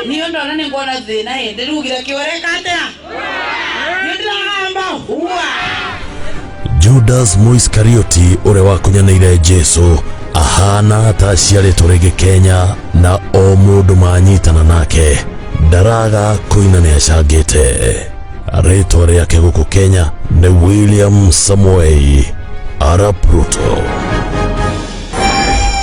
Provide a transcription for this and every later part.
Niyo ndona ningwona thina hindi riugire kiureka atia ni ndiragamba hua. Judas Mũiskarioti ũrĩa wakunyanĩire Jesu ahana ta aciarĩtwo rĩngĩ Kenya na o mũndũ manyitana nake ndaraga kũina nĩ acangĩte. Rĩtwa rĩake gũkũ Kenya nĩ William Samoei Arap Ruto.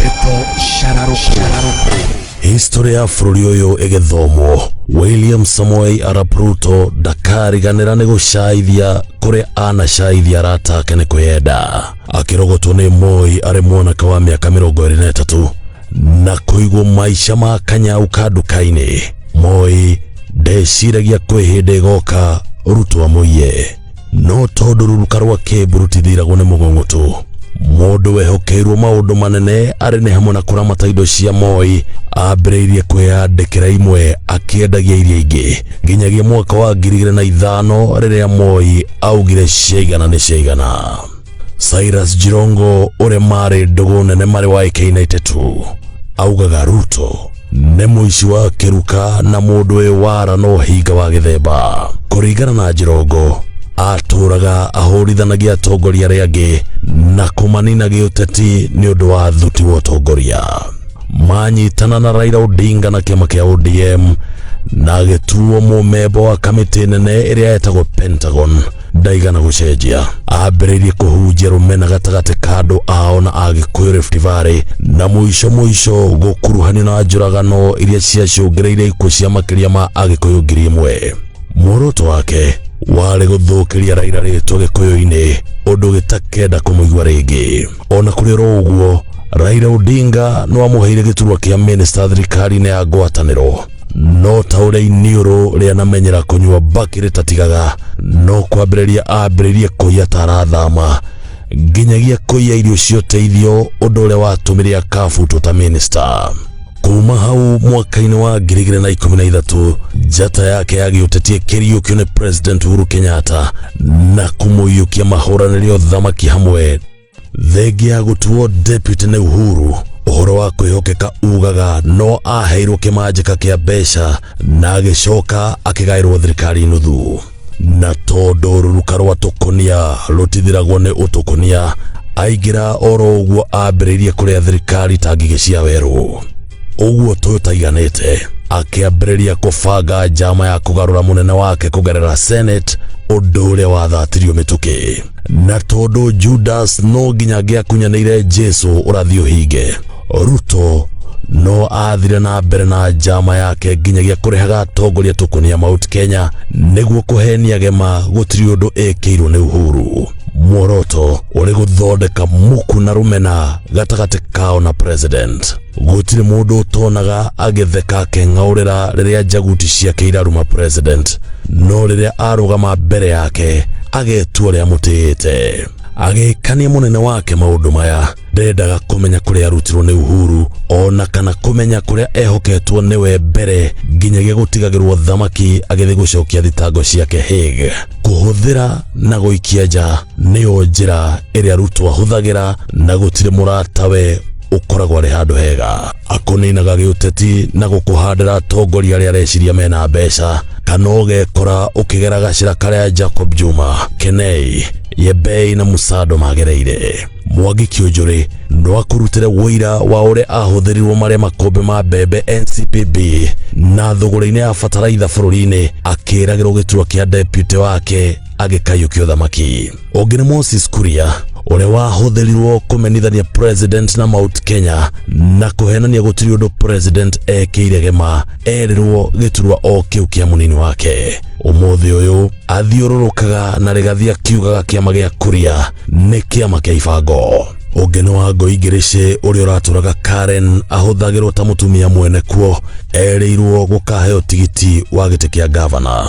Ndeto Shararoko. History ya bũrũri ũyũ ĩgĩthomwo, William Samoei Arap Ruto ndakariganĩra nĩ gũcaithia kũrĩa anacaithia arata ake nĩ kwĩyenda. Akĩrogotwo nĩ Moi arĩ mwanake wa mĩaka 23 na kũigwo maica ma kanyau ka nduka-inĩ. Moi ndeciragia kwĩ hĩndĩ ĩgoka Ruto amũiye, no tondũ rũruka rwa kĩmbu rũtithiragwo nĩ mũgũng'ũtũ, mũndũ wehokeirwo maũndũ manene arĩ nĩ hamwe na kũramata indo cia Moi ambĩrĩirie kwĩyandĩkĩra imwe akĩendagia iria ingĩ nginyagia mwaka wa 2005 rĩrĩa Moi augire ciaigana nĩ ciaigana. Cyrus Jirongo ũrĩa marĩ ndũgũ nene marĩ wa AK92 augaga Ruto nĩ mũici wa kĩruka na mũndũ wĩ wara no hinga wa gĩthemba. Kũringana na Jirongo, atũraga ahũrithanagia atongoria arĩa angĩ na kũmanina gĩũteti nĩ ũndũ wa thuti wa ũtongoria. Manyitana na Raila Odinga na kĩama kĩa ODM na agĩtuo mũmemba wa kamĩtĩ nene ĩrĩa yetagwo Pentagon ndaigana gũcenjia. Ambĩrĩirie kũhunjia rũmena gatagatĩ ka andũ ao na Agĩkũyũ Rift Valley na mũico mũico gũkuruhanio na njũragano iria ciacũngĩrĩirie ikuũ cia makĩria ma Agĩkũyũ 1000. Muoroto wake warĩ gũthũkĩria Raila rĩtwa Gĩkũyũ-inĩ ũndũ gĩtakenda kũmũigua rĩngĩ. Ona kũrĩ oro ũguo, Raila Odinga no amũheire gĩturwa kĩa minista thirikari-inĩ ya ngwatanĩro, no ta ũrĩa iniũrũ rĩanamenyera kũnyua mbakĩ rĩtatigaga, no kwambĩrĩria ambĩrĩirie kũiya ta arathama nginyagia kũiya irio cia ũteithio, ũndũ ũrĩa watũmire akabutwo ta minista. Kuma hau mwaka-inĩ wa 2013 njata yake ya gĩũteti ĩkĩriũkio nĩ President Uhuru Kenyatta na kũmũiyũkia mahũranĩre ũthamaki hamwe. Thengia ya gũtuo deputy nĩ Uhuru, ũhoro wa kwĩhokeka ugaga no aheirwo kĩmanjĩka kĩa mbeca na agĩcoka akĩgaĩrwo thirikari nuthu. Na tondũ rũruka rwa tũkũnia rũtithiragwo nĩ ũtũkũnia, aingĩra oro ũguo ambĩrĩirie kũrĩa thirikari ta ngigĩ cia werũ. Ũguo tũtaiganĩte akĩambĩrĩria kũbanga njama ya kũgarũra mũnene wake kũgerera Senate, ũndũ ũrĩa wathatirio mĩtũkĩ. Na tondũ Judas no nginya angĩakunyanĩire Jesu ũrathi ũhinge, Ruto no athire na mbere na njama yake nginyagia kũrĩhaga atongoria tũkũnia Mount Kenya nĩguo kũhenia gema gũtirĩ ũndũ ĩkĩirwo nĩ Uhuru. Muoroto ũrĩ gũthondeka muku na rũmena gatagatĩ kao na president. Gũtirĩ mũndũ ũtonaga agĩtheka akĩng'aũrĩra rĩrĩa njaguti ciake iraruma president, no rĩrĩa arũgama mbere yake agetua ũrĩa amũtĩĩte. Agĩkania mũnene wake maũndũ maya, ndendaga kũmenya kũrĩa arutirwo nĩ Uhuru ona kana kũmenya kũrĩa ehoketwo nĩwe mbere nginyagia gũtigagĩrwo thamaki agĩthiĩ gũcokia thitango ciake Hague. Kũhũthĩra na gũikia nja nĩyo njĩra ĩrĩa Ruto ahũthagĩra na gũtirĩ mũratawe ũkoragwo arĩ handũ hega. Akũninaga gĩũteti na gũkũhandĩra atongoria arĩa areciria mena mbeca, kana ũgekora ũkĩgera gacĩra karĩa Jacob Juma, Kenei, Yebei na Musando magereire. Mwangi Kĩũnjũrĩ no akũrutĩre ũira wa ũrĩa ahũthĩrirwo marĩa makũmbĩ ma mbembe NCPB na thũgũrĩ-inĩ ya bataraitha bũrũri-inĩ akĩragĩrwo gĩturwa kĩa deputy wake agĩkaiyũkia ũthamaki. Ũngĩ nĩ Moses Kuria ũrĩa wahũthĩrirwo kũmenithania president na Mount Kenya na kũhenania gũtirĩ ũndũ president ekĩire gema erĩrwo gĩturwa o kĩu kĩa mũnini wake. Ũmũthĩ ũyũ athiũrũrũkaga na rĩgathi akiugaga kĩama gĩa Kuria nĩ kĩama kĩa ibango. Ũngĩ nĩ Wangũi Ngĩrĩcĩ ũrĩa ũratũraga Karen ahũthagĩrwo ta mũtumia mwene kuo erĩirwo gũkaheo tigiti wa gĩtĩ kĩa gavana.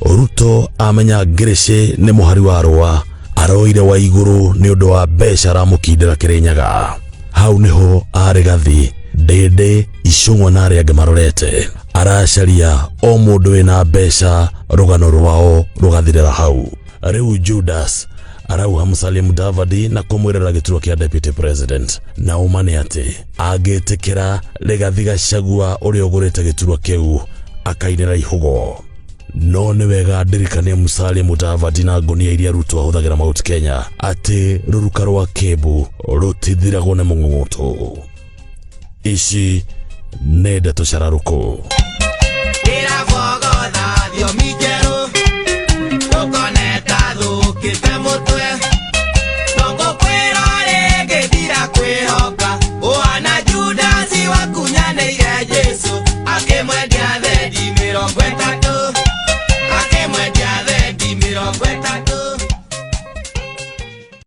Ruto amenya Ngĩrĩcĩ nĩ mũhari wa rũa aroire wa igũrũ nĩ ũndũ wa mbeca aramũkindĩra Kĩrĩnyaga. Hau nĩho arĩ gathi Ndĩndĩ Icũng'wa na arĩa angĩ marorete aracaria o mũndũ wĩna mbeca rũgano rwao rũgathirĩra hau. Rĩu Judas arauha Musalia Mudavadi na kũmwĩrĩra gĩturwa kĩa deputy president, na ũma nĩ atĩ angĩtĩkĩra Rigathi Gachagua ũrĩa ũgũrĩte gĩturwa kĩu Akainĩra ihũgo. No nĩ wega ndirikanie Musalia Mudavadi na ngonia iria Ruto ahũthagĩra Mount Kenya atĩ rũruka rwa Kĩmbu rũtithiragwo nĩ mũng'ũng'ũtũ. Ici nĩ ndeto cararũkũ. Ndĩrabogotha thiomi njerũ.